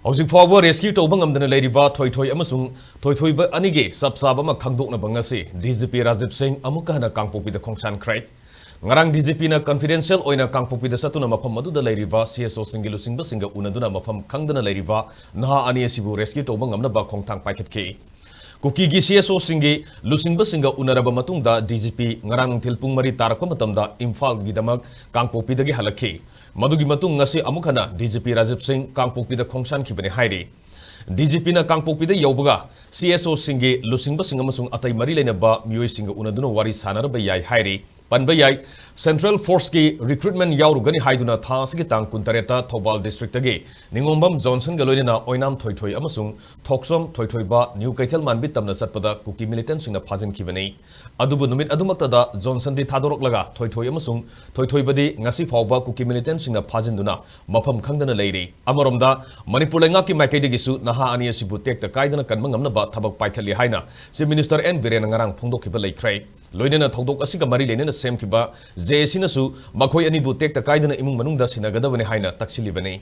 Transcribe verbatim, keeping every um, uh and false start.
ꯍꯧꯖꯤꯛ ꯐꯥꯎꯕ ꯔꯦꯁꯀ꯭ꯌꯨ ꯇꯧꯕ ꯉꯝꯗꯅ ꯂꯩꯔꯤꯕ ꯊꯣꯏꯊꯣꯏ ꯑꯃꯁꯨꯡ ꯊꯣꯏꯊꯣꯏꯕ ꯑꯅꯤꯒꯤ ꯆꯞ ꯆꯥꯕ ꯑꯃ ꯈꯪꯗꯣꯛꯅꯕ ꯉꯁꯤ ꯗꯤ ꯖꯤ ꯄꯤ ꯔꯥꯖꯤꯕ ꯁꯤꯡ ꯑꯃꯨꯛꯀ ꯍꯟꯅ ꯀꯥꯡꯄꯣꯛꯄꯤꯗ ꯈꯣꯡꯁꯥꯟꯈ꯭ꯔꯦ꯫ ꯉꯔꯥꯡ ꯗꯤ ꯖꯤ ꯄꯤꯅ ꯀꯟꯐꯤꯗꯦꯟꯁꯤꯌꯦꯜ ꯑꯣꯏꯅ ꯀꯥꯡꯄꯣꯛꯄꯤꯗ ꯆꯠꯇꯨꯅ ꯃꯐꯝ ꯑꯗꯨꯗ ꯂꯩꯔꯤꯕ ꯁꯤ ꯑꯦꯁ ꯑꯣꯁꯤꯡꯒꯤ ꯂꯨꯆꯤꯡꯕꯁꯤꯡꯒ ꯎꯅꯗꯨꯅ ꯃꯐꯝ ꯈꯪꯗꯅ ꯂꯩꯔꯤꯕ ꯅꯍꯥ ꯑꯅꯤ ꯑꯁꯤꯕꯨ ꯔꯦꯁꯀ꯭ꯌꯨ ꯇꯧꯕ ꯉꯝꯅꯕ ꯈꯣꯡꯊꯥꯡ ꯄꯥꯏꯈꯠꯈꯤ꯫ ꯀꯨꯀꯤꯒꯤ ꯁꯤ ꯑꯦꯁ ꯑꯣꯁꯤꯡꯒꯤ ꯂꯨꯆꯤꯡꯕꯁꯤꯡꯒ ꯎꯅꯔꯕ ꯃꯇꯨꯡꯗ ꯗꯤ ꯖꯤ ꯄꯤ ꯉꯔꯥꯡ ꯅꯨꯡꯊꯤꯜ ꯄꯨꯡ ꯃꯔꯤ ꯇꯥꯔꯛꯄ ꯃꯇꯝꯗ ꯏꯝꯐꯥꯜꯒꯤꯗꯃꯛ ꯀꯥꯡꯄꯣꯛꯄꯤꯗꯒꯤ ꯍꯜꯂꯛꯈꯤ꯫ ꯃꯗꯨꯒꯤ ꯃꯇꯨꯡ ꯉꯁꯤ ꯑꯃꯨꯛ ꯍꯟꯅ ꯗꯤ ꯖꯤ ꯄꯤ ꯔꯥꯖꯤꯕ ꯁꯤꯡ ꯀꯥꯡꯄꯣꯛꯄꯤꯗ ꯈꯣꯡꯁꯥꯟꯈꯤꯕꯅꯤ ꯍꯥꯏꯔꯤ꯫ ꯗꯤ ꯖꯤ ꯄꯤꯅ ꯀꯥꯡꯄꯣꯛꯄꯤꯗ ꯌꯧꯕꯒ ꯁꯤ ꯑꯦꯁ ꯑꯣꯁꯤꯡꯒꯤ ꯂꯨꯆꯤꯡꯕꯁꯤꯡ ꯑꯃꯁꯨꯡ ꯑꯇꯩ ꯃꯔꯤ ꯂꯩꯅꯕ ꯃꯤꯑꯣꯏꯁꯤꯡꯒ ꯎꯅꯗꯨꯅ ꯋꯥꯔꯤ ꯁꯥꯟꯅꯔꯕ ꯌꯥꯏ ꯍꯥꯏꯔꯤ꯫ ꯄꯟꯕ ꯌꯥꯏ, ꯁꯦꯟꯇ꯭ꯔꯦꯜ ꯐꯣꯔꯁꯀꯤ ꯔꯤꯀ꯭ꯔꯨꯠꯃꯦꯟ ꯌꯥꯎꯔꯨꯒꯅꯤ ꯍꯥꯏꯗꯨꯅ ꯊꯥ ꯑꯁꯤꯒꯤ ꯇꯥꯡ ꯀꯨꯟꯇꯔꯦꯠꯇ ꯊꯧꯕꯥꯜ ꯗꯤꯁꯇ꯭ꯔꯤꯛꯇꯒꯤ ꯅꯤꯉꯣꯝꯕꯝ ꯖꯣꯟꯁꯟꯒ ꯂꯣꯏꯅꯅ ꯑꯣꯏꯅꯥꯝ ꯊꯣꯏꯊꯣꯏ ꯑꯃꯁꯨꯡ ꯊꯣꯛꯆꯣꯝ ꯊꯣꯏꯊꯣꯏꯕ ꯅ꯭ꯌꯨ ꯀꯩꯊꯦꯜ ꯃꯥꯟꯕꯤ ꯇꯝꯅ ꯆꯠꯄꯗ ꯀꯨꯀꯤ ꯃꯤꯂꯤꯇꯦꯟꯁꯤꯡꯅ ꯐꯥꯖꯤꯟꯈꯤꯕꯅꯤ꯫ ꯑꯗꯨꯕꯨ ꯅꯨꯃꯤꯠ ꯑꯗꯨꯃꯛꯇꯗ ꯖꯣꯟꯁꯟꯗꯤ ꯊꯥꯗꯣꯔꯛꯂꯒ ꯊꯣꯏꯊꯣꯏ ꯑꯃꯁꯨꯡ ꯊꯣꯏꯊꯣꯏꯕꯗꯤ ꯉꯁꯤ ꯐꯥꯎꯕ ꯀꯨꯀꯤ ꯃꯤꯂꯤꯇꯦꯟꯁꯤꯡꯅ ꯐꯥꯖꯤꯟꯗꯨꯅ ꯃꯐꯝ ꯈꯪꯗꯅ ꯂꯩꯔꯤ꯫ ꯑꯃꯔꯣꯝꯗ ꯃꯅꯤꯄꯨꯔ ꯂꯩꯉꯥꯛꯀꯤ ꯃꯥꯏꯀꯩꯗꯒꯤꯁꯨ ꯅꯍꯥ ꯑꯅꯤ ꯑꯁꯤꯕꯨ ꯇꯦꯛꯇ ꯀꯥꯏꯗꯅ ꯀꯟꯕ ꯉꯝꯅꯕ ꯊꯕꯛ ꯄꯥꯏꯈꯠꯂꯤ ꯍꯥꯏꯅ ꯆꯤꯐ ꯃꯤꯅꯤꯁꯇꯔ ꯑꯦꯟ ꯕꯤꯔꯦꯟꯅ ꯉꯔꯥꯡ ꯐꯣꯡꯗꯣꯛꯈꯤꯕ ꯂꯩꯈ꯭ꯔꯦ꯫ ꯂꯣꯏꯅꯅ ꯊꯧꯗꯣꯛ ꯑꯁꯤꯒ ꯃꯔꯤ ꯂꯩꯅꯅ ꯁꯦꯝꯈꯤꯕ ꯖꯦ ꯑꯦ ꯁꯤꯅꯁꯨ ꯃꯈꯣꯏ ꯑꯅꯤꯕꯨ ꯇꯦꯛꯇ ꯀꯥꯏꯗꯅ ꯏꯃꯨꯡ ꯃꯅꯨꯡꯗ ꯁꯤꯟꯅꯒꯗꯕꯅꯤ ꯍꯥꯏꯅ ꯇꯛꯁꯤꯜꯂꯤꯕꯅꯤ꯫